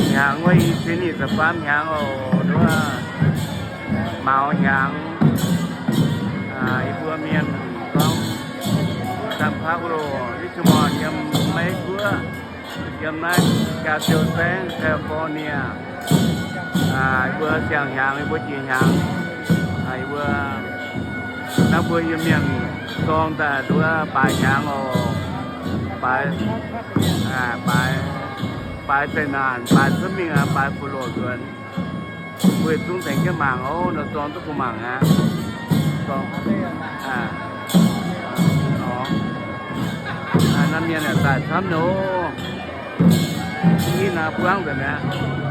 Hnyangx wuov i cin nyic ziepc faam hnyangx oc, nduov maux hnyangx. Yie mbuo mienh gorngv San Pablo, Richmond, yiem Meiv Guoqv, yiem naaiv jaa-ziou saengv California. Yie mbuo siang-hnyangx, yie mbuo jiex hnyangx, yie mbuo naaiv mbuo yiem mienh dorng daaih nduov baaix hnyangx oc. Baaix, baaix zeqc naanc, baaix cuotv mingh aqv, baaix fu'loc nzuonx. Mbuo zungv tengx jienv mangc oc, nor zorng duqv bun mangc aqv. Naaiv mienh yaac daaih camv nyei oc. Ih naaiv buangv nzengc mi'aqv.